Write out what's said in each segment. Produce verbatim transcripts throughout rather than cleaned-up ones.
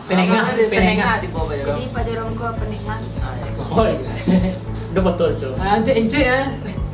Penengah, penengah di bawah baju. Jadi, Pak Jorong ko penengah. Ah, siko. Oh, iya. Udah foto tu. Ah, encik, encik, ya.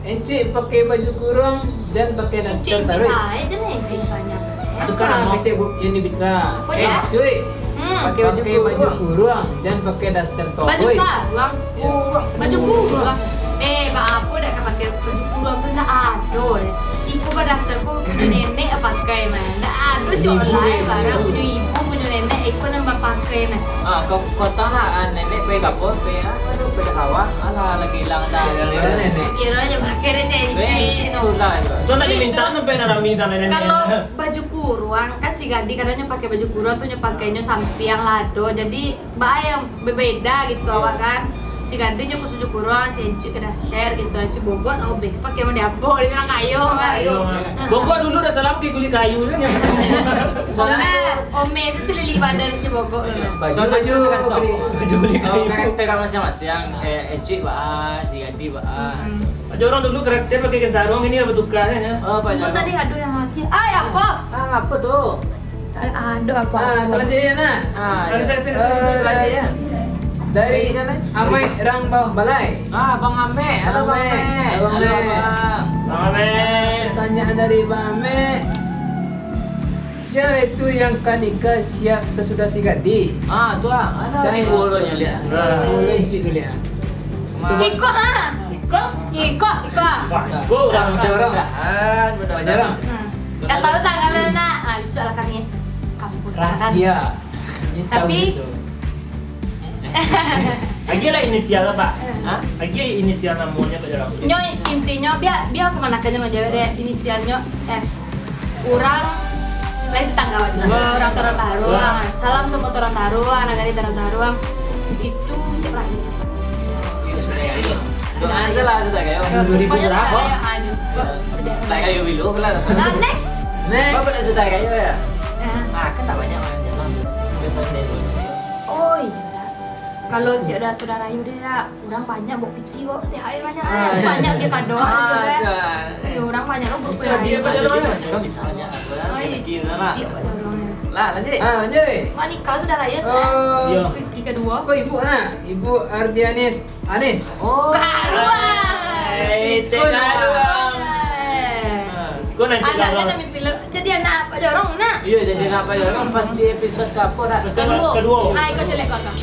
Encik pakai baju kurung, jan pakai daster. Encik, encik taruih. Saya je ni, encik banyak. Aduh, kan, ah, kecek bu, ini Bitra. Kok, eh, ya? Encik. Hmm. Pakai baju kurung, jan pakai daster. Baju kurung. Ya. Baju kurung. Eh, baa apo dak ka pakai baju kurung tu, ndak ado deh. Iko badaster ko punyo nenek pakai mah. Ndak ado juo lai barang punyo ibu, punyo nenek, iko nan bapakai nah. Ah, kau, kau tahu lah, ah, nenek pai ka apo, pai, ah, aduh, pai ka sawah, alah, lagi ilang dah. Iya, nenek. Kiro aja pakai deh, Cen. Eh, isi tu lah, itu. Tu nak diminta tu, pai nak rami tanah nenek. Kalau baju kurung, kan si Gadi kadang nyo pakai baju kurung tu, nyo pakainyo sampiang lado. Jadi, baa yang bebeda gitu awak kan. Si Gadi nyo khusus kurung, si Encik ka daster gitu. Si Bogot, oh, beh, pakai model apo, dia bilang kayo, kayo. Bogot dulu dah salam ke kulit kayu tu, nyo. Ome, ome tu selilik badan si Bogot tu. Baju, baju, baju beli kayu. Karakter masing-masing. Eh, Encik baa, si Gadi baa. Hmm. Aja orang dulu karakter pakai kain sarung, ini lah bertukar, ya. Oh, Pak Jorong. Tadi ado yang lagi. Ah, apa? Ah, apa tu? Ado apa? Ah, selanjutnya, nah. Ah, ya. Selanjutnya. Eh, selanjutnya. Dari Amaik Rang Bawah Balai. Ah, Bang Amaik. Halo, Bang Amaik. Halo, Bang. Bang Amaik. Pertanyaan dari Bang Amaik. Sia itu yang ka nikah siap sasudah si Gadi? Ah, tu ah. Sia itu? Iko lo nyaliak. Iko lo encik tu liak. Iko, ha? Iko? Iko, iko. Wah, iko urang mudahan, mudahan, mudahan. Banyak urang. Hmm. Dah tahu tanggal nak? Ah, besok lah kami. Kampung. Rahasia. Tapi Agiah lah inisial lah, Pak. Eh. Hah? Agiah inisial namonyo, Pak Jorong. Nyo intinyo, bia, bia kamanakannyo manjawab deh, inisialnyo F. Urang lain tetangga aja. Urang Taro-Taro. Salam samo Taro-Taro, anak gadih Taro-Taro. Itu siapa lagi? Doa aja lah, sudah kayak. Pokoknya sudah kayak, aduh. Sudah kayak bilo lah. Nah, next. Next. Bapak dah sudah kayak ya? Ya. Ah, kan tak banyak orang jalan. Sampai Sunday tu. Oh, iya. Kalau si ada saudara Yu dia, urang banyak bawa piti kok, T H R banyak, ah, banyak dia kado, ah, saudara. Ada. Eh, urang banyak lo bawa piti. Dia banyak lo, kan bisa banyak. Oh, iya. Rezeki lah. Rezeki banyak orang. Lah, lanjut. Ah, lanjut. Mak nikah saudara Yu, oh, iya. Piti kedua. Kok ibu nah? Ibu Ardianis Anis. Oh. Karuang. Eh, teh karuang. Eh. Kau nanti anaknya kalau nami filem. Jadi anak Pak Jorong, nak? Iya, jadi anak Pak Jorong pas di episode ke apa, nak? Kedua. Kedua. Ai, kau jelek kau, kau.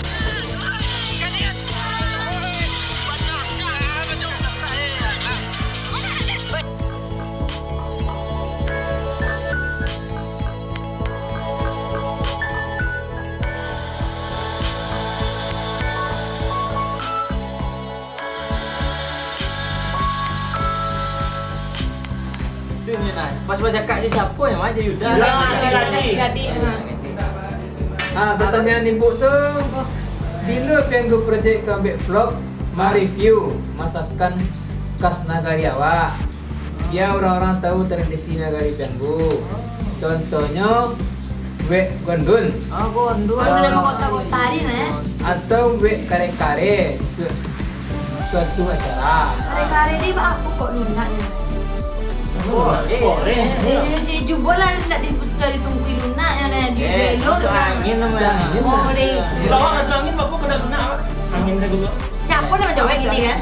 Tu nyo nah, pas bacakak jo siapo nyo, mah, jo Yuda. Yuda, Yuda, Yuda, Yuda. Ha, pertanyaan ibu tu, bilo Pianggu Project ka ambiak vlog, ma-review masakan khas nagari awak? Bia urang-urang tahu tradisi nagari Pianggu. Contohnyo, wek gondun. Ah, gondun. Gondun dari kota-kota tadi, nah. Atau wek kare-kare, su-, suatu acara. Kare-kare ni baa kok lunaknyo? Goreng. Goreng. Eh, cubolah ndak di-, dari tungkui lunaknyo, nah, di belok. Masuk angin namanya. Oh, deh. Di bawah masuk angin, bapak kena lunak, Pak. Angin dah dulu. Siapa nama jawab ini, kan?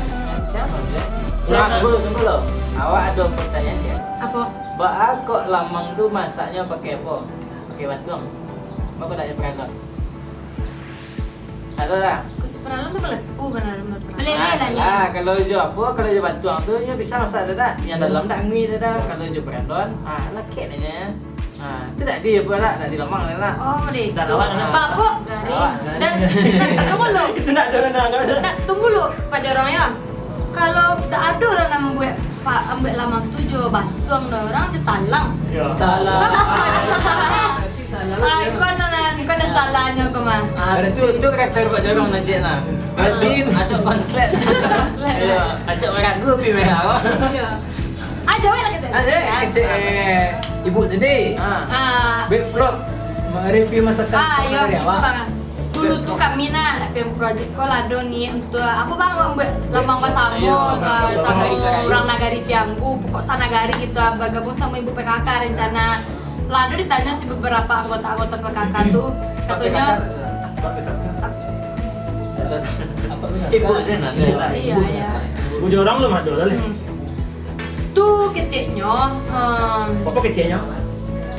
Siapa, Jack? Nah, tunggu dulu, tunggu dulu. Awak ada pertanyaan, Jack. Apa? Baa kok lamang tu masaknyo pakai apa? Pakai batuang. Baa kok dak pakai paralon? Ada tak? Paralon tu melepuh kan, paralon. Meleleh lah, salah. Kalau jo apa, kalau jo batuang tu, nyo bisa masak dah, dah. Yang dalam dak ngui dah, dah. Kalau jo paralon, ah, lakek dah nyo. Ha, tu dak di apa lah, dak di lamang lah. Oh, deh. Dah lawak, dah. Bak, bak. Garing. Lawak, garing. Dan, dan, tunggu lu. Itu nak turun, nak turun. Tak, tunggu lu, Pak Jorong, ya. Kalau dak ado urang nak mambuek pa-, ambuek lamang tu jo batuang, dah urang jo talang. Ya. Talang. Berarti salah lu, ya. Ah, kau nak, kau nak salahnyo kau mah. Ah, tu, tu kata Pak Jorong nak cek lah. Berarti acok, acok konslet. Konslet. Ya, acok merah dua pi merah. Ya. Ah, jawab lah kita. Ah, eh, kecek, eh, ibu tadi. Ah. Ah. Buek vlog, review masakan. Ah, yo, hari itu, awak. Bang. Dulu tu kami nah, nak film project ko lah, ado niat untuk, apa, Bang, buat lambang basamo, iyo, basamo urang nagari Pianggu, pokok sanagari gitu, ah, bagabung samo ibu P K K rencana. Lah, ado ditanyo si beberapa anggota-anggota P K K tu, katonyo, P K K. Ibu saya nak. Iya, iya. Bujurang lu madu lah. Hmm. Tu keceknyo, em, Apa keceknyo?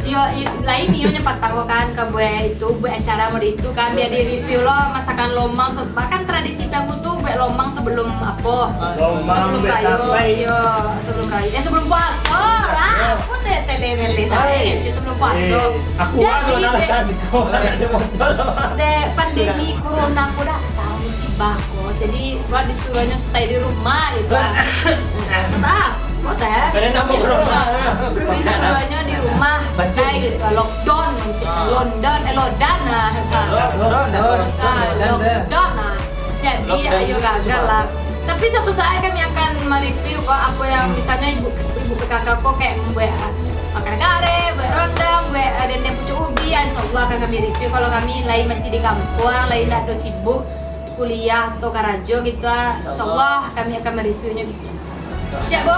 Iyo, i-, lain iyo nyo patang ko kan, ka buek itu, buek acara model itu kan, bia di-review lo masakan lomang, se-, bahkan tradisi Pianggu tu buek lomang sebelum apo? Lomang sebelum buek kayo, tapai. Iyo, sebelum kayo. Eh, sebelum puaso lah. Apo teh tele-tele tadi? Hai. Yo, sebelum puaso. Eh, aku ado alasan ko, ado motor. Dek pandemi corona ko datang, musibah ko. Jadi, wah disuruahnyo stay di rumah gitu. Bah, kok teh? Kalian nama corona? Disuruahnyo di rumah, stay gitu. Lockdown, lockdown, eh, lockdown lah. Lockdown, lockdown, lockdown, lockdown, nah. Jadi, ayo gagal lah. Tapi suatu saat kami akan mereview kok, apa yang misalnya ibu, ibu P K K kok kayak membuat, ah, makan gare, buat rendang, buat, eh, dendeng pucuk ubi, ah, insya Allah akan kami review kalau kami lain masih di kampuang, lain dak ada sibuk kuliah atau karajo gitu, ah. Insya Allah kami akan mereviewnya di sini. Siap, Bu?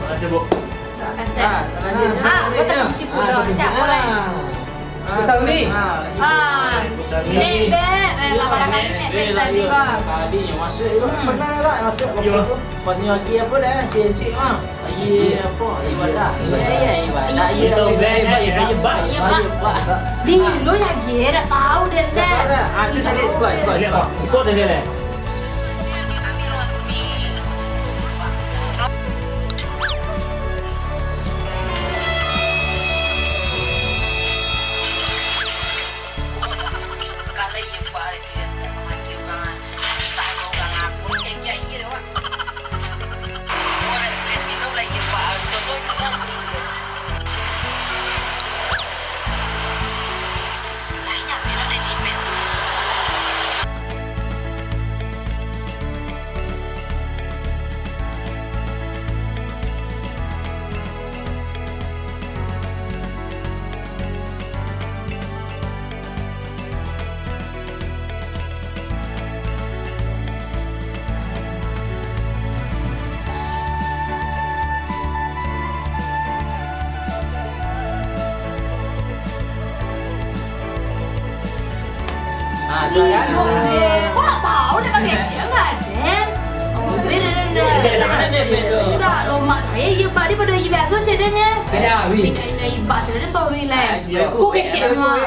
Makasih, Bu. Doakan sehat. Ah, salam. Ah, salam. Siap, Bu, dah. Ah, Nek, Bek. Eh, lah, barangkali Nek, Bek, tadi, Bek. Tadi yang masuk juga. Hmm. Pernah lah masuk waktu tu. Pasnyo lagi apo dah, si Encik mah. Lagi apo? Ibadah. Iya, iya, ibadah. Iya, Bek. Iya, Bek. Di lu lagi, eh, dah tahu deh, Bek. Dah tahu dah. Ah, cuba lihat, cuba, cuba, cuba. Cuba dia lihat. Ah, tu kan. Iyo, Bek. Kok nak tahu dah pakai cek enggak, Den? Oh, beda, beda, beda. Beda, beda, beda. Enggak, lomak saya, iya, Bak. Dia pada iya biasa cek dia nya. Beda, Wi. Beda, Ina, Ibak, sudah dia tahu, Wi, lah. Ah, kok kecek mah.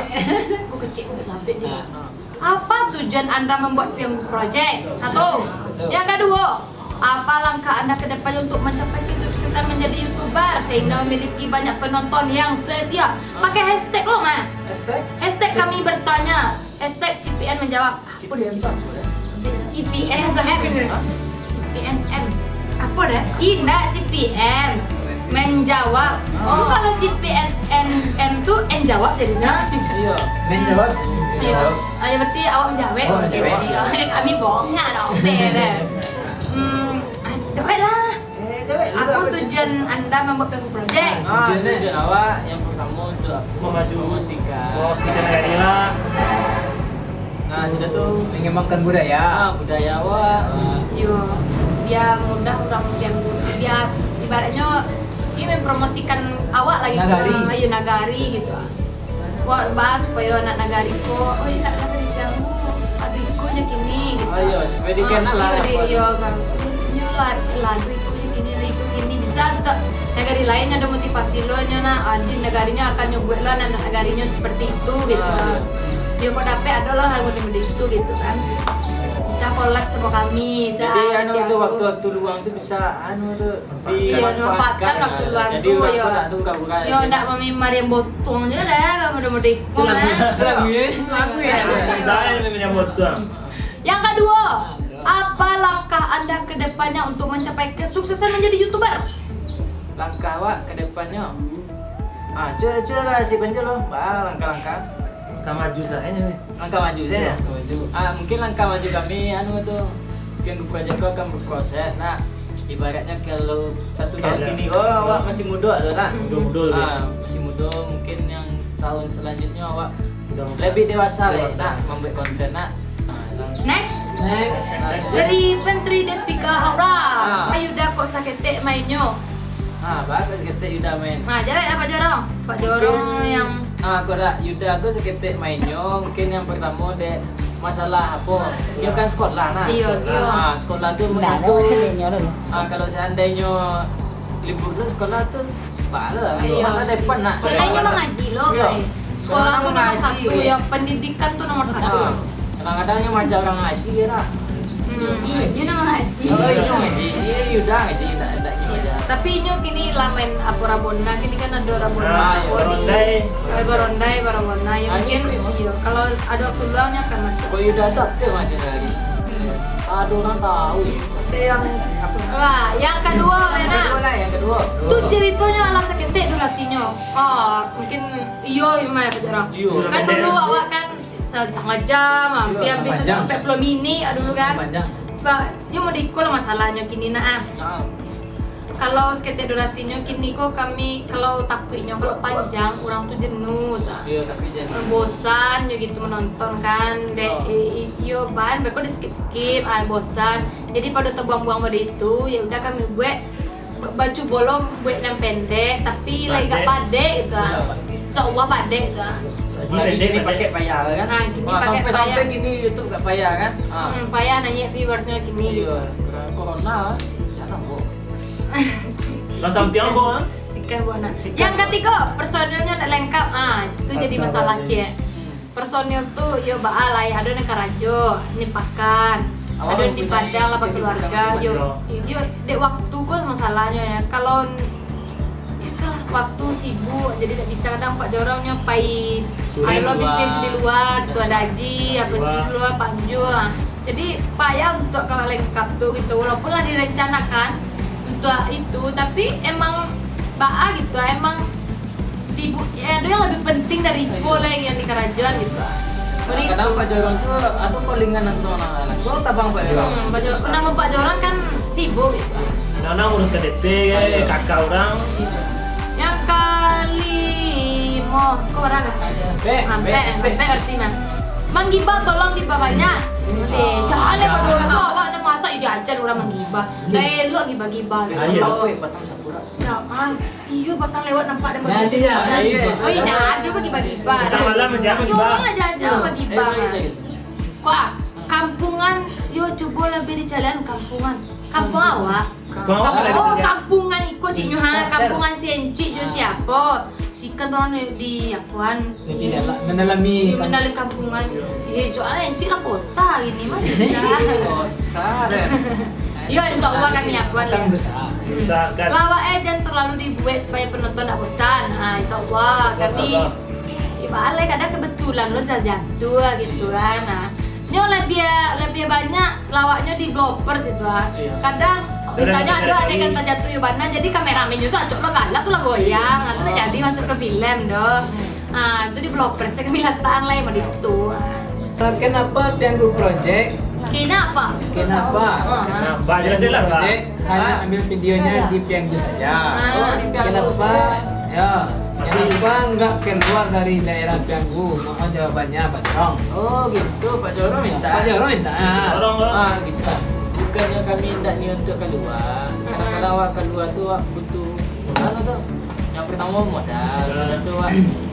Kok kecek mah sampai dia. Ah. Apa tujuan Anda membuat Pianggu Project? Satu. Betul. Yang kedua, apa langkah Anda ke depannya untuk mencapai kesuksesan menjadi YouTuber sehingga memiliki banyak penonton yang setia? Pakai hashtag lo, mah. Hashtag? Hashtag kami bertanya. Hashtag C P N menjawab. Apa dia? C P N M. Hah? C P N M. Apa dah? Indak, C P N menjawab. Oh. Kalau C P N M tu N jawab jadinya. Iya. Menjawab. Iya. Ah, ya, berarti awak menjawab. Oh, menjawab. Oke, kami bongkar dong, beres. Hmm, ah, jawab lah. Eh, jawab dulu. Apa tujuan Anda membuat Pianggu Project? Ah, tujuan awak yang pertama untuk mempromosikan. Promosikan negara lah. Nah, sudah tu mengembangkan budaya. Ah, budaya awak. Yo, biar mudah urang Pianggu, biar ibaratnyo, iyo mempromosikan awak lagi. Nagari. Iyo, nagari gitu. Wak, bah, supayo anak nagari ko, oh, iyo, anak nagari kamu, ado iko je kini, gitu. Ah, iyo, supayo dikenal lah, iyo, kan. Inyo lah, lah, ado iko je kini, lah, iko kini. Bisa tu, nagari lain ado motivasi lo, nyo nak, ah, di nagarinyo akan nyo buek lo, anak nagarinyo seperti itu, gitu. Ah, iyo. Iyo, kok dapek ado lah, model-model itu, gitu, kan. Bisa collab samo kami, bisa. Jadi, anu, tu, waktu-waktu luang tu bisa, anu, tu, Iyo, manfaatkan waktu luang tu, yo. Yo, ndak mami mariam botuang je lah, kalau model-model iko, kan. Lagu, lagu, yo. Lagu, yo. Saya mami mariam botuang. Yang kedua, apa langkah Anda ke depannya untuk mencapai kesuksesan menjadi YouTuber? Langkah awak ke depannya? Ah, cuba, cuba lah, si Banjo lo. Ah, langkah-langkah. Langkah maju saja ni. Langkah maju saja. Iya, langkah maju. Ah, mungkin langkah maju kami, anu tu, mungkin project ko akan berproses, nak. Ibaratnya kalau satu tahun kini, oh, awak masih muda tu, nak. Muda-muda lagi. Ah, masih muda, mungkin yang tahun selanjutnya awak lebih dewasa lah, nak, membuat konten, nak. Ah, lang- Next. Next. Ah, dari Fentri Desvika Haura. Ah. Pak Yuda kok saketek mainnyo? Ah, bagus saketek Yuda main. Nah, jawab lah Pak Jorong. Pak Jorong yang Ah, kok dak, Yuda tu saketek mainnyo, mungkin yang pertamo dek Masalah apo? Nyo kan sekolah nah. Iyo, sekolah. Ah, sekolah tu Nah, masa tu, macam ni nyo dulu. Ah, kalau seandainyo libur tu sekolah tu, baa lah. Iyo. Masa depan nak. Sebenarnya mangaji lo, Iyo. guys. Sekolah tu nomor Mangaji. satu, ya, pendidikan tu nomor satu. Ah, kadang-kadang nyo maja urang ngaji je lah. Hmm, iyo, je nak mangaji. Oh, iyo ngaji. Iyo, Yuda ngaji, tak, tak ngaji maja. Tapi inyo kini lah main apo, Rabona, kini kan ado Rabona, Ah, iyo, Rabona. Barondai. Eh, Barondai, Barabona. Ya, Ah, mungkin, iyo, iyo. Kalau ado waktu luang, nyo akan masuk. Kok Yuda tu aktif aja hari. Ado urang tahu. Tapi yang apo? Wah, yang kedua, Lena. Yang kedua lah, yang kedua. Tu ceritonyo alah saketek durasinyo. Oh, mungkin iyo, gimana Pak Jorong? Iyo. Kan dulu awak kan setengah jam, Iyo, hampir, hampir setengah jam. sampai puluh minit, ah, dulu kan. Setengah jam. Pak, yo mau diikul masalahnyo kini nak, ah. Ah. Kalau saketek durasinyo kini ko kami, kalau takuiknyo kalau panjang, urang tu jenuh, ta. Iyo, tapi jenuh. Bosan jo gitu menonton kan. Dek, Iyo. eh, eh, iyo ban, beko di skip-skip, ah, bosan. Jadi pado tabuang-buang pado itu, ya udah kami buek ba-, bacubo lo buek nan pendek, tapi lai agak Padek. padek gitu, ah. Iyo, padek. Insya Allah padek gitu, ah. Jadi pendek, pendek. Pakai payah kan? Ah, kini Wah, pakai sampai-sampai payah. kini YouTube agak payah kan? Ah. Hmm, payah naiak viewersnyo kini Iyo, gitu. kena corona, jangan, Bu. Lah sampiang, Bu, ah? Sikan buah nak. Sikan Yang buah. katigo, personilnyo ndak lengkap. Ah, itu jadi Astaga, masalah, Jis. Cek. Personil tu, yo, baa lai, ado nan karajo, ni pakan, Awak ado di mempunyai Padang lah kesibukan bakeluarga, yo, masing-masing. yo, dek waktu ko masalahnyo, ya. Kalau itulah, waktu sibuk, jadi dak bisa, kadang Pak Jorong nyo pai, Turis ado lo luar. bisnis di luar, gitu, ado haji, apo Luar. di luar, panjul, ah. Jadi, payah untuk kalau lengkap tu gitu. Walaupun lah direncanakan untuk itu, tapi emang baa gitu, emang sibuk. Ya, ada yang lebih penting dari iko Iya. lah yang dikarajoan gitu. Jadi Kadang-kadang itu. Pak Jorong tu, atau palingan langsung lah, langsung tabang Pak Jorong. Hmm, Pak Jorong, nama Pak Jorong kan sibuk gitu. Kadang-kadang urus K T P, Iya. kakak orang. Yang kalimo, kok orang ah? Bek, Ampek, bek, bek. ampek arti mah. Manggibah tolong diperbanyak. Eh, jangan lah Pak Jorong tu, awak nak masak, ide aja orang manggibah. Lah elok gibah-gibah gitu. Ayo. Tahu, eh, batang sakura. Ya, ah, iyo, batang lewat nampak dan Nah, bagibah. itu ya. Oh, iya, ada bagibah-gibah. Batang malam siapa gibah? Jorong aja-aja bagibah. Eh, sorry, sorry. Wah, kampungan, yo, cubo lebih dicalian kampungan. Kampung awak. Kampung awak Kampung, lah oh, itu, ya. kampungan iko, ciknyo, ha. Kampung. Kampungan si Encik jo siapa? Sikan tolong di, di akuan. Jadi, dalam, mendalami Iya, kampung. mendalami kampungan. Iya. Iya, soalnya Encik lah kota gini mah bisa. Kota, deh. Yo, insya Allah kami akuan Datang ya. berusaha. Usahakan. Lawak eh jangan terlalu dibuat supaya penonton tak bosan. Ah, insya Allah kami Insya Allah. Ibarat lah kadang kebetulan lo jatuh gitu kan. Nah, nyo lebih, lebih banyak lawaknyo di bloopers itu ah. Iya. Kadang Kadang misalnya ada ada adegan dari terjatuh yo bana, jadi kameramen juga acok lo galak tu lah goyang, atau tak jadi masuk ke film doh. Ah, itu di bloopers kami letakkan lah yang mau di itu. Ah. Kenapa Pianggu Project? Kenapa? Kenapa? Ah. Nah, Pak, jelas-jelas, Pak. Project hanya Ah. ambil videonya Ada. di Pianggu saja. Ah. Oh, di Pianggu Kenapa? saja. Ya, kenapa nggak keluar dari daerah Pianggu? Mohon jawabannya, Pak Jorong. Oh, gitu, Pak Jorong minta. Pak Jorong minta. Ah. Jorong, ah. Ah, gitu. Bukannya kami hendak niat untuk keluar. Kadang-kadang Ah. awak keluar tu, awak butuh modal tu. Yang pertama modal, Ya. kedua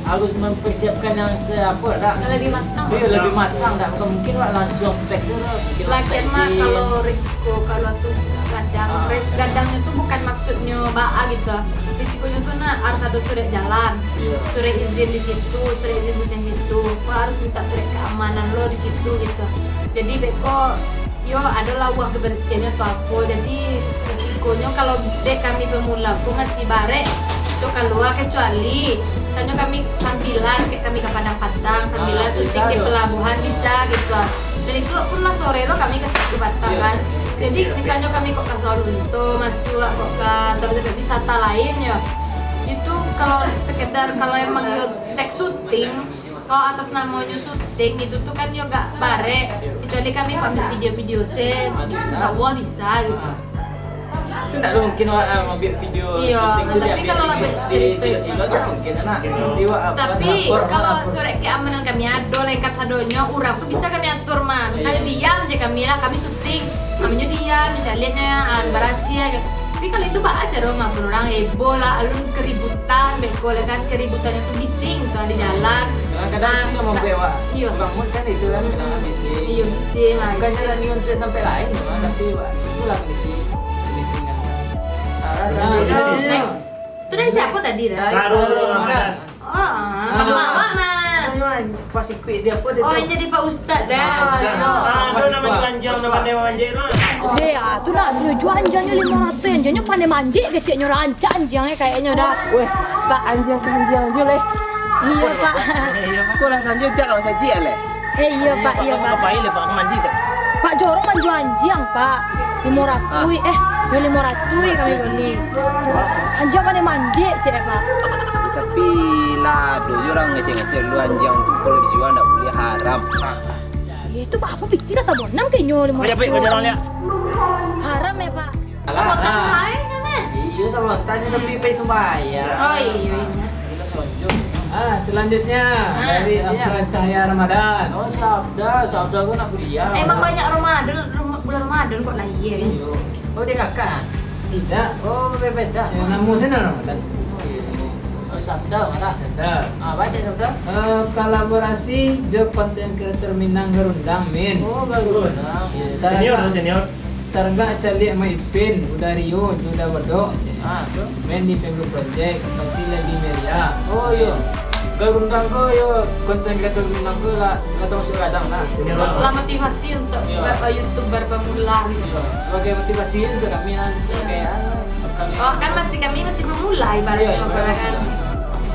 harus mempersiapkan yang se-, apa dah. Yang lebih matang. Iya, lebih Ya. matang dah. Bukan mungkin lah langsung spek tu lah. Mungkin Lagian mah spek kalau risiko kalau tu gadang, Ah. re-, gadangnya tu bukan maksudnya baa gitu. Risikonyo tu nak harus ada surat jalan. Iya. Surat izin di situ, surat izin di situ. Kau harus minta surat keamanan lo di situ gitu. Jadi beko Yo, adolah uang kebersihannya atau apa. Jadi, risikonyo kalau dek kami pemula tu masih barek tu kalua, kecuali misalnyo kami sambilan, kayak kami ke Padang Patang, sambilan Ah, syuting bisa di tu. pelabuhan, bisa gitu. Dan itu pun lah sore lo kami ke situ Patang Iya. kan. Jadi, Iya. misalnyo kami kok ke Sawalunto, masuk kok ke tempat-tempat wisata lain yo. Itu kalau sekedar, kalau emang yo tek syuting, Kalau atas namonyo syuting itu tu kan yo gak barek, kecuali kami kok ambil video-video se, insya Allah bisa gitu. Itu ndak ada mungkin awak, ah, ambil video Iya, syuting tu tapi diambil kalau di, lebih di cerita Cilok-Cilok tu mungkin lah. Mesti awak apa, Tapi lapor, kalau lapor. surat keamanan kami ado lengkap sadonyo, urang tu bisa kami atur mah. Misalnya Iya. diam je kami lah, kami syuting, aminyo diam, misalnya ah, barasia gitu. Tapi kalau itu baa caro mah, urang heboh lah, alun keributan, beko lah kan, keributannyo tu bising tu di jalan. Kadang-kadang Ah, itu yang membuat ba-, awak iyo. Kurang mood kan itu kan, Mm-mm. Kadang bising. Iyo, bising lah. Bukannya lah niat untuk sampai lain tu, Mm. Tapi awak itulah kondisi, kondisi yang Alah, Nah, selanjutnya. Next. Itu dari siapa tadi, Ran? Dari Sarul Sarul Ramadan. Ramadan. Oh, Ah. Abang awak mah. Ayo, Wan. Pas ikut dia apa dia Oh, tu? Yang jadi Pak Ustaz dah. Ah, Ustaz. Ah, Pas tu nama ikut. Anjang, Pas nama ikut. Dia Anjang tu. Eh, ah, tu lah, dia jual anjangnyo limo ratuih, anjangnyo pandai manjek keceknyo, rancak anjangnyo kayaknyo dah. Weh, Pak. Anjang ka anjang jo leh. Iyo, Pak. Kau lah sanjo jak ka masajik leh. Eh, iyo, Pak, iyo, Pak. Ngapain leh, Pak? Mandi tak? Pak jorong manjua anjang, Pak. Limo ratuih, Ah. eh, yo limo ratuih kami bali. Anjang pandai manjek, cek, Pak. Tapi lah, ado jo urang ngecek-ngecek dulu anjang tu kalau dijua ndak buliah, haram. Nah. Eh, itu baa pitih lah, tabonam kayaknyo limo ratuih. Apa, Pak, jorong liak? Haram, eh, Pak. Alah, Sabotang ah. Lain kan, eh? Iyo, sabotang je, tapi pai sumbayang. Oh, iyo, iyo. Kita sonjok. Ah, selanjutnya Ah, dari iya. Afdal Cahaya Ramadan. Oh, si Afdal. Si Afdal tu nak kuliah. Emang banyak Ramadan, Ram-, bulan Ramadan kok lahir. Iyo. Oh, dia kakak? Tidak. Oh, beda-beda. Yang nama saya Ramadan. Oh, iya, sama. Oh, si Afdal malah. Afdal. Ah, baca si Afdal. Eh, kolaborasi jo konten kreator Minang Garundang, Min. Oh, Garundang. Iya. Senior, senior. Taragak caliak Mak Ipin, Uda Rio, jo Uda Godok, cek. Ah, tu. Main di Penggu Project, pasti lagi meriah. Oh, iyo. Garundang ko, yo, konten kreator Minang ko lah, lah tamasuak gadang lah. Iyo. Lah motivasi untuk Iyo. Bar-, YouTuber pemula gitu. Iyo. Sebagai motivasi untuk kami, kan, Iyo. sebagai, ah, kami Oh, kan masih, kami masih memulai, Iyo, ibaratnya, ibaratnya kan. Sudah.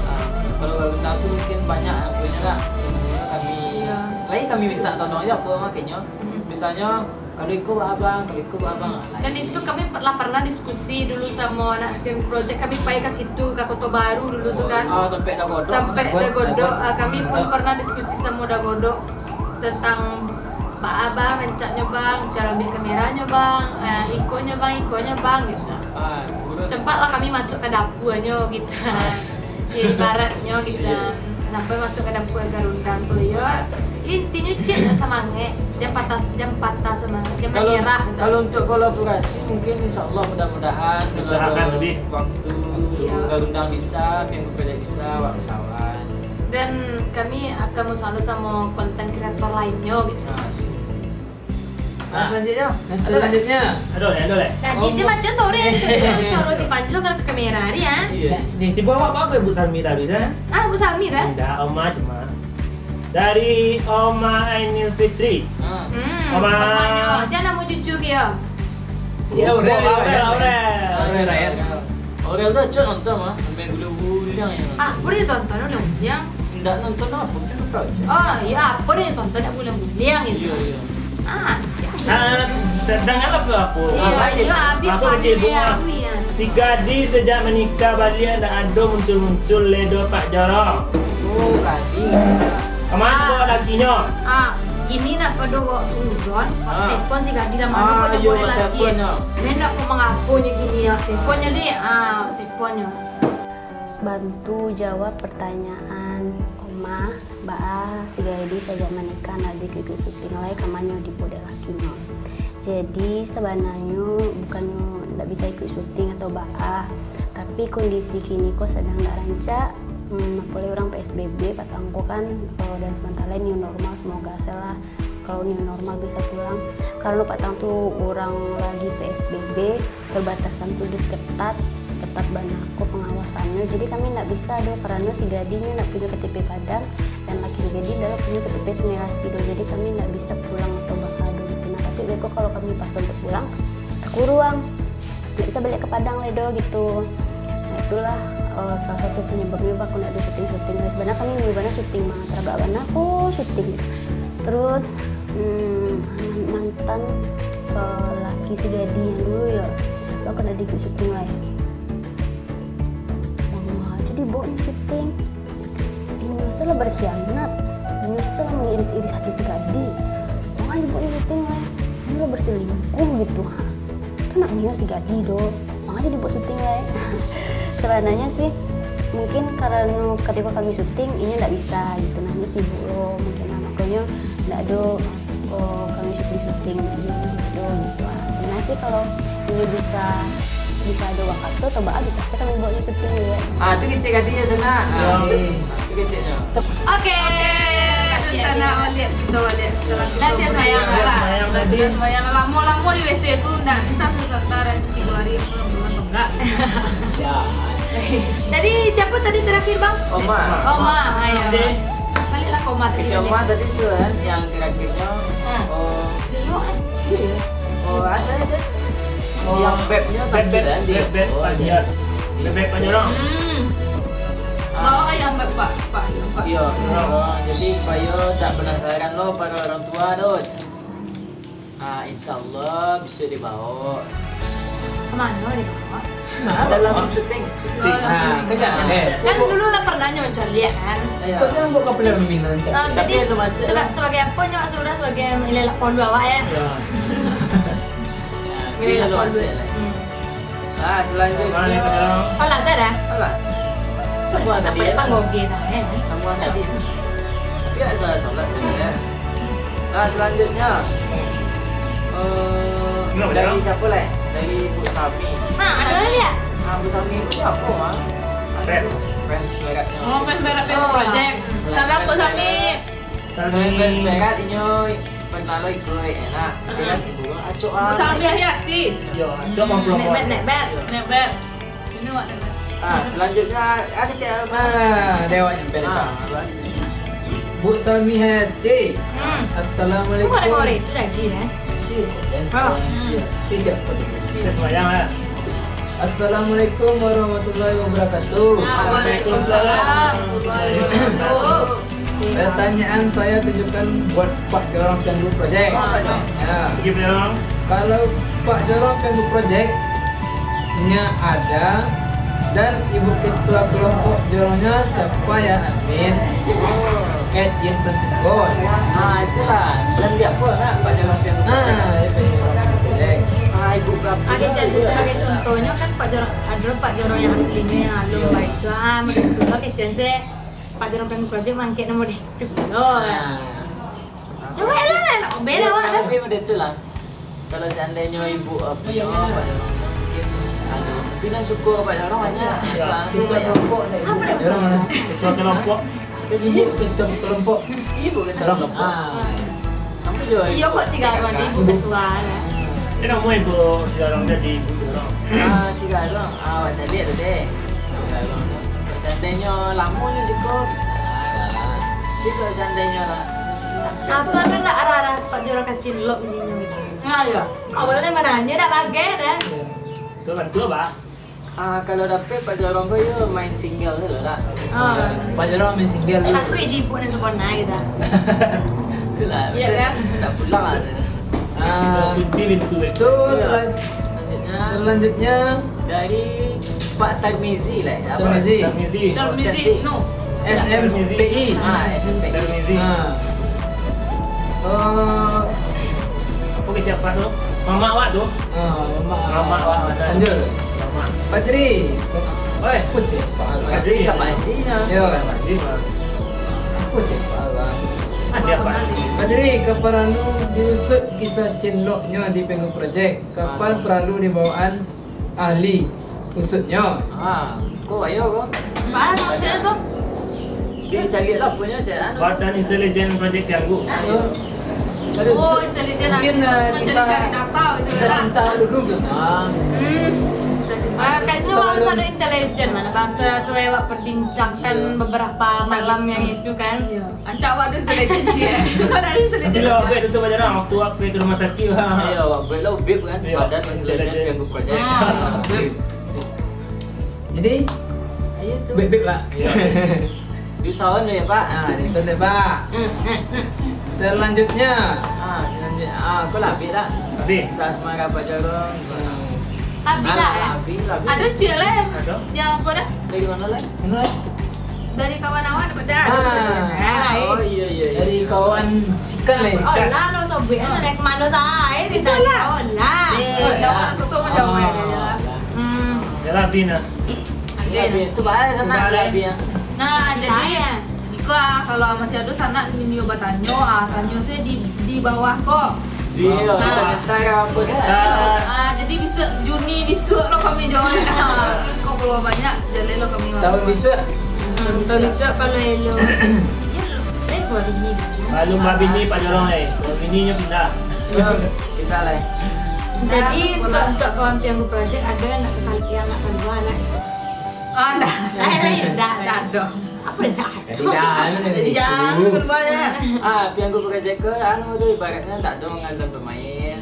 Ah, kalau Garundang tu mungkin banyak yang punya lah. Ilmunya kami, Iyo. Lagi kami minta tolong aja apa makanya. Hmm. Misalnya, Kalau iko ba abang, kalau iko ba abang. Dan itu kami pe-, lah pernah diskusi dulu samo anak Penggu Project. Kami pai ka situ, ka Koto Baru dulu tu kan. Ah, sampai Dagodok. Sampai Dagodok, ah, kami pun pernah diskusi samo Dagodok tentang ba abang, rancaknyo bang, caro ambil kameranyo bang, ah, ikonyo bang, ikonyo bang, gitu. Ah, betul. Sempat lah kami masuk ka dapuanyo gitu. Ah. Ya, ibaratnyo gitu. Iya. Sampai masuk ka dapua Garundang tu, yo. Intinyo, cek, yo, samangek. Jan patah, jan patah samangek, jan Kalau, manyerah, gitu. Kalau untuk kolaborasi, mungkin insya Allah mudah-mudahan kalau Usahakan ada lebih. waktu, Iya. Garundang bisa, Penggu Project bisa, awak usahakan. Dan kami akan musahakan samo konten kreator lainnyo, gitu. Nah. Nah, selanjutnya. Nah, selanjutnya. Aduh, aduh, eh. Nah, Om- Cici macam tu, orang yang suruh si Panjul kalau ke kamera hari, ya. Iya. Nih, tiba awak apa, Bu Salmi tadi, ya? Ah, Bu Salmi, kan? Tidak, Oma cuma. Dari Oma Ainil Fitri. Ah. Hmm, Oma. Omanya. Siapa nama cucu dia? Si Aurel. Aurel, Aurel. Aurel, Aurel. Aurel tu acok nonton mah, sampai guliang-guliang ya. Ah, apa dia tonton guliang-guliang? Ndak nonton apa, kan tahu je. Oh, ya, apa dia tonton nak guliang-guliang gitu. Iya, iya. Ah, ya. Ah, sedang apa, apa? Iya, Apa iya, aja? Habis Apa panggil kecil dia, buah? Aku ya. Si gadis sejak menikah baliak ndak ado muncul-muncul leh doh Pak Jorong. Oh, gadis. Kama Ah. bawa lakinyo? Ah, ini nak pada bawa suuzon, Ah. telepon si gadis dah Ah, mana kau iya, jemput lelaki. Teleponnya. Main nak kau mangapo je gini ya, teleponnya deh. Ah, teleponnya. Bantu jawab pertanyaan Oma, baa si gadis sajak manikah ndak ado ikut-ikut syuting lai, kamanyo dibaok dek lakinyo. Jadi, sabananyo bukannyo ndak bisa ikut syuting atau baa, tapi kondisi kini ko sadang ndak rancak, hmm, apolai urang P S B B, patang ko kan, eh, dan sementara new normal, semoga salah kalau new normal bisa pulang. Karena patang tu urang lagi P S B B, perbatasan tu diketat, ketat bana ko pengawasannyo. Jadi kami ndak bisa doh, karano si gadis nyo ndak punyo K T P Padang, dan laki si gadis ndak punyo K T P Sungai Lasi doh. Jadi kami ndak bisa pulang atau baka doh gitu. Nah, tapi beko kalau kami pakso untuk pulang, takuruang. Ndak bisa baliak ka Padang lai doh gitu. Nah, itulah, eh, salah satu penyebabnyo beko ndak ado syuting-syuting lai. Sebenarnya kami niat bana syuting mah, taragak bana ko syuting. Terus, hmm, mantan, eh, laki si gadis yang dulu ya, beko ndak ado ikut syuting lai. Manga ajo dibaok nyo syuting. Inyo salah berkhianat. Inyo salah mangiris-iris hati si gadis. Manga dibaok nyo syuting lai. Inyo lah berselingkuh gitu, ha. Tu nak nio si gadis doh. Manga ajo dibaok syuting lai. Sebenarnya sih, mungkin karano ketika kami syuting, inyo ndak bisa gitu. Nah, inyo sibuk lo, mungkin, nah, makonyo ndak ado, oh, kami syuting-syuting, inyo ndak ado gitu. Nah, sebenarnya sih kalau inyo bisa Bisa ado wakatu atau baa bisa se kami bawa nyo syuting dulu, ya. Ah, tu kecek gadinyo sanak. Ah, tu keceknyo. Oke, Kak Dun sanak baliak, kito baliak. Lah, siap sayang lah. Siap sayang tadi. Sudah sembahyang, lamo-lamo di W C tu, ndak bisa sebentar, tigo hari, bulan, bulan atau enggak. Ya. Jadi, siapa tadi terakhir, Bang? Oma. Oma, ayo. Oke. Baliaklah ke Oma tadi. Kecek Oma tadi tu kan, yang terakhirnyo, ah, oh, belok, eh. Iya. Oh, ada, ada. Oh, yang bebnyo tadi beb, kan, beb, beb, oh, panjat. Iya. Beb, beb panjat, no? Hmm. Ah. Bawa yang beb, Pak. Pak, yang Pak. Iya. Oh, jadi, supayo tak penasaran lo para orang tua, Dot. Ah, insya Allah bisa dibawa. Kemana dibawa? Dalam syuting. Syuting. Oh, dalam syuting. Ah, kan dulu lah pernah nyo mancaliak, kan? Iya. Kok jangan buat kapeler minang, Cak? Ah, tapi jadi, seba-, sebagai apa nyo suruh sebagai ilelak pondu awak, ya? Iya. Nah, ilelak pondu. Hmm. Ah, selanjutnya. Waalaikumsalam. Alah, saya dah. Alah. Semua tadi, ya. Panggoge dah, eh. Semua tadi. Tapi tak salah solat tadi, ya. Ah, selanjutnya. Eh, dari siapa, leh? Dari Bu Sami. Nah, ada lagi, ya? Ah, Bu Sami itu apa, ah? Fans. Fans beratnya. Oh, fans berat Project. Salam, Bu Sami. Selain fans berat, inyo pernah lo ikut, enak. Kan ibu acok ah. Sambil hati-hati. Yo, acok mah promo. Nekbet, nekbet. Nekbet. Ini awak nekbet. Ah, selanjutnya, ah, kecek. Ah, dewa nyampe depan. Ah, apa? Bu Salmi Hayati. Hmm. Assalamualaikum. Bukan orang itu lagi, eh. Iya, kok. Dan sekarang, iya. Tapi siapa tu? Kita sembahyang, ya. Assalamualaikum warahmatullahi wabarakatuh. Waalaikumsalam warahmatullahi wabarakatuh. Pertanyaan saya tujukan buat Pak Jorong Pianggu Project. Apa tu? Ya. Bagi Pak Jorong. Kalau Pak Jorong Pianggu Project nya ada dan Ibu Ketua Kelompok Jorongnya siapa ya, admin? At Jin Francisco. Ah, itulah. Dan dia apa nak Pak Jorong Pianggu Project? Ah, ya, Pak Jorong Pianggu Project. Ah, Ibu Ketua. Ada jadi sebagai contohnyo kan Pak Jorong, ada Pak Jorong yang aslinyo yang alun baik tu. Ah, macam tu lah kecek se. Pak Jorong Pianggu Project mangkek namo deh. Itu pulo. Ah. Coba lah, nak beda awak dah. Tapi model tu lah. Kalau seandainyo ibu, apa yo, Pak Jorong, mungkin, anu, tapi nan suko Pak Jorong banyak. Ya. Apa dah masalah? Ketua kelompok. Ibu ketua kelompok. Ibu ketua kelompok. Ah. Sampai juo. Iyo, kok si Garong ni ibu ketua lah. Ini namo ibu si Garong jadi ibu Garong. Ah, si Garong. Ah, awak caliak tu deh. Si Garong tu. Kok seandainyo lamo nyo suko, bisa. Tapi kok seandainyo lah. Atau ado ndak arah-arah Pak Jorong ka cinlok macam tu? Nah, iyo. Awak tu mananyo ndak bagai dah. Iyo. Tu bantu, bah. Ah, kalau dapek Pak Jorong ko, yo main single tu lah. Ah. Pak Jorong main single tu. Takut ibu nan sempurna gitu. Itulah. Iyo kan? Tak pulang lah. Ah, kunci pintu, eh. Tu, iyo. Selan-, selanjutnya. Selanjutnya dari Pak Tarmizi lah, ya, Pak? Tarmizi. Tarmizi. Tarmizi, no. S M P I. Ah, S M P I. Tarmizi. Ah. Eh, apa kecek Pak tu? Mamak awak tu? Ah, mamak. Mamak awak, Pak. Lanjut. Mamak. Fajri. Oi. Apa kecek Pak Alan? Fajri. Apa kecek Pak Alan? Yo. Fajri, Pak. Apa kecek Pak Alan? Ada apa? Fajri, kaparalu diusut kisah cinloknyo di Pianggu Project. Kapan paralu dibawaan ahli usutnyo? Ah, ko ayo ko. Baa maksudnyo tu? Jadi caliak lah punyo cek anu. Badan Intelijen Project Pianggu. Ayo. Oh, intelijen mungkin, ah, mencari-cari data gitu, bisa lah. Cinta dulu gitu. Ah. Hmm. Bisa cinta. Ah, kayaknya harus ada intelijen mana bahasa sesuai awak perbincangkan beberapa malam yang itu kan. Iya. Rancak awak tu intelijen sih, eh. Kau dari intelijen. Tapi lah, apa itu tu pelajaran waktu apa ke rumah sakit, Bang? Iya, awak buat lah ubib kan. Iya, Badan Intelijen Pianggu Project. Ah, ubib. Jadi, ayo tu. Beb-beb lah. Iya. Diusahakan dulu ya, Pak. Ah, diusahakan dulu, Pak. Selanjutnya. Ah, selanjutnya. Ah, aku lah habis dah. Habis. Kisah asmara Pak Jorong. Habis lah, eh? Habis, habis. Ada cik lah, eh. Ada. Yang apa dah? Dari mana lah? Mana lah? Dari kawan awak dapat dah. Ah. Ah, lain. Oh, iya, iya, iya. Dari kawan sikat lah, eh. Oh, lah, lo sobek lah, dari kemana saya, eh, minta lah. Oh, lah. Eh, dah, orang tutup macam mana dia. Hmm. Yalah, Bin, ah. Oke. Bin, tu bahaya sana, Bin. Nah, jadi, iko, ah, kalau masih ada sanak nio batanyo, ah, tanyo se di, di bawah ko. Iyo, komentar apo sajo. Ah, jadi bisuak Juni, bisuak lo kami jawab. Kok belum banyak, jaleh lo kami. Tahun bisuak? Hmm, tahun bisuak kalau elo. Iyo, eh, buah bini. Maklum babini Pak Jorong, eh. Babini nyo pindah. Iyo, pindah lah. Jadi, untuk, untuk kawan Pianggu Project, ado yang nak kekal-, yang nak kalua, nak? Ah, ndak. Eh, ndak, ndak ado. Apo ndak ado? Jadi jangan, jadi jangan kalua, yo. Ah, Pianggu Project ko, anu tu, ibaratnyo ndak ado manganduang pemain.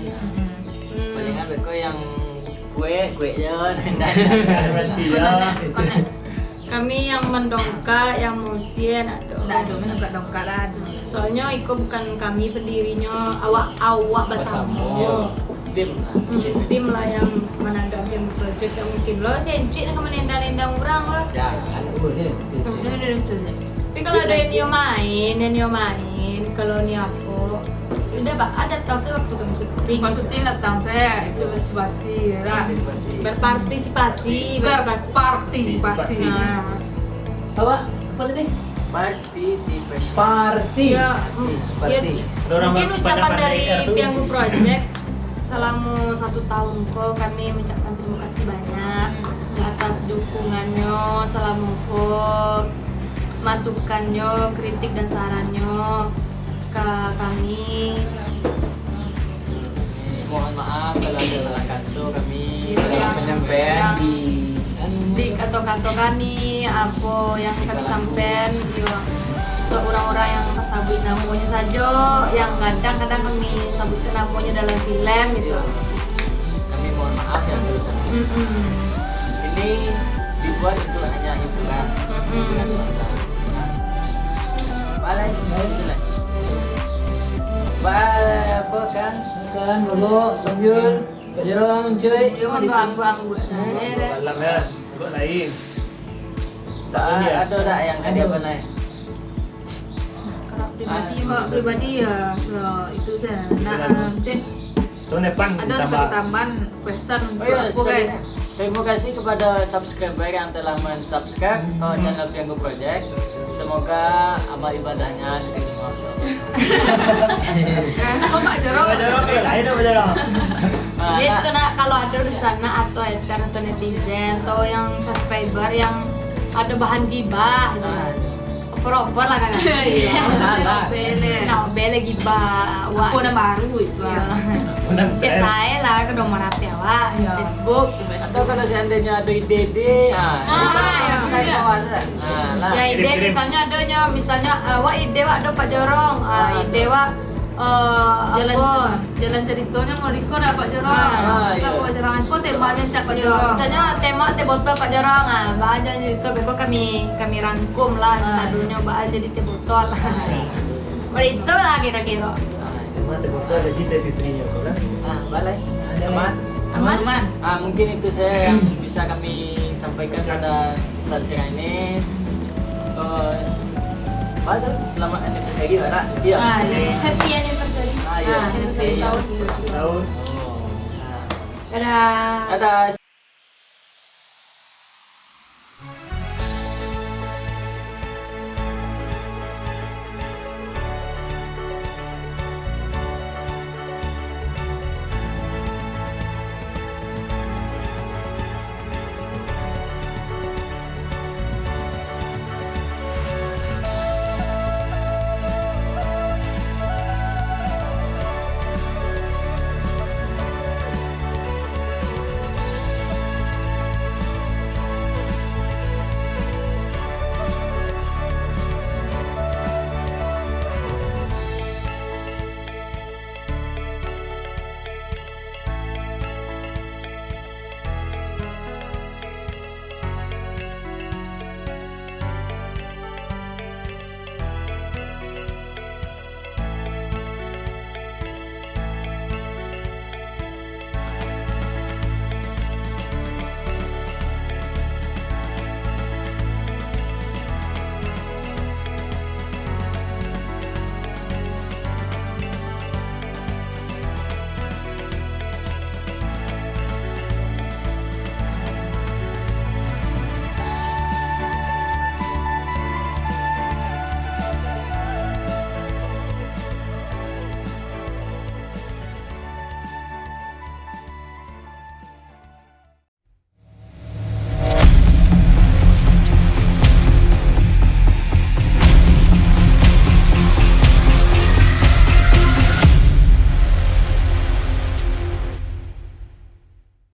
Hmm. Palingan beko yang kuek, kuek jo, ndak ado. Berarti, yo. Kono, kono. Kami yang mandongkak, yang mausik, ndak ado. Ndak ado, mandongkak-dongkak lah. Soalnyo iko bukan kami pendirinyo, awak, awak basamo. Basamo. Tim lah. Hmm, tim lah yang manandak Pianggu Project, ndak mungkin lo si Encik nak manendang-nendang urang lo. Jangan. Betul, betul, betul. Tapi kalau ado yang nio main, yang nio main, kalau nio apo, udah, Pak, datang saja waktu kami syuting. Pas syuting datang saja, itu antisipasi, yo lah. Antisipasi. Berpartisipasi, berpartisipasi. Berpartisipasi. Nah. Awak, apo tadi? Partisipasi. Parti. Yo, mm, parti. Yo, mungkin ucapan dari Pianggu Project, salamo satu tahun ko kami mengucapkan terima kasih banyak atas dukungannyo salamo ko, masukannyo, kritik dan sarannyo ka kami. Mohon maaf kalau ada salah kato kami. Kalau penyampaian di, di kato-kato kami, apo yang kami sampaian, yo, untuk urang-urang yang tasabuik namonyo sajo, yang kadang-kadang kami sabuik namonyo dalam filem gitu. Kami mohon maaf yang sebesar-besarnya. Mm-mm. Ini dibuat untuk hanya hiburan. Mm-mm. Hiburan semata. Nah. Balai, balai, balai. Ba-, apo kan? Kan, Bogok, Banjul, Bajorong, Cuy. Yo, mangga anggu-anggu. Nah, yo, dah. Malam, yo. Buat lain. Tak boleh, yo? Ado tak yang ka diapo lai? Kalau pribadi, awak pribadi, yo, yo, itu saja. Nah, cek. Tahun depan ado ditambah. Tambahan question. Oh, iyo, apo, sekali guys? Terima kasih kepada subscriber yang telah mensubscribe, eh, channel Pianggu Project. Semoga amal ibadahnya diterima. Eh, kok Pak Jorong? Pak Jorong, eh, lain Pak Jorong. Nah, jadi nah. Itu nak, kalau ado di sana atau hater atau netizen atau yang subscriber yang ado bahan gibah gitu. Ah. Proper lah kan? Iyo, maksudnyo lah. Nah, obel lagi ba-, awak. Apo nan baru itu, ah. Iyo. Chat sae lah, ka nomor H P awak, iyo. Facebook, gitu. Atau kalau seandainya ada ide-ide, ah, ah, di bawah, iyo. Nah, lah. Ya, ide, misalnyo adonyo, misalnyo, ah, wak ide wak ado Pak Jorong, ah, ide wak Eh, jalan, apo? Jalan caritonyo mau riko dah Pak Jorong. Ah, ah, iyo. Pak Jorong, ko temanyo cak Pak Jorong. Misalnyo tema teh botol Pak Jorong, ah, baa jalan carito, beko kami, kami rangkum lah, ah, sadonyo baa jadi teh botol. Ah. Barito lah kiro-kiro. Ah, tema teh botol jadi teh istrinyo, kan? Ah, balai. Aman? Aman. Aman. Ah, mungkin itu saja yang bisa kami sampaikan pada saat ini. Eh, apa tu? Selamat anniversary, Bara. Iyo. Ah, iyo. Happy anniversary. Ah, iyo. Ah, happy tahun. Tahun. Oh. Nah. Dadah. Dadah.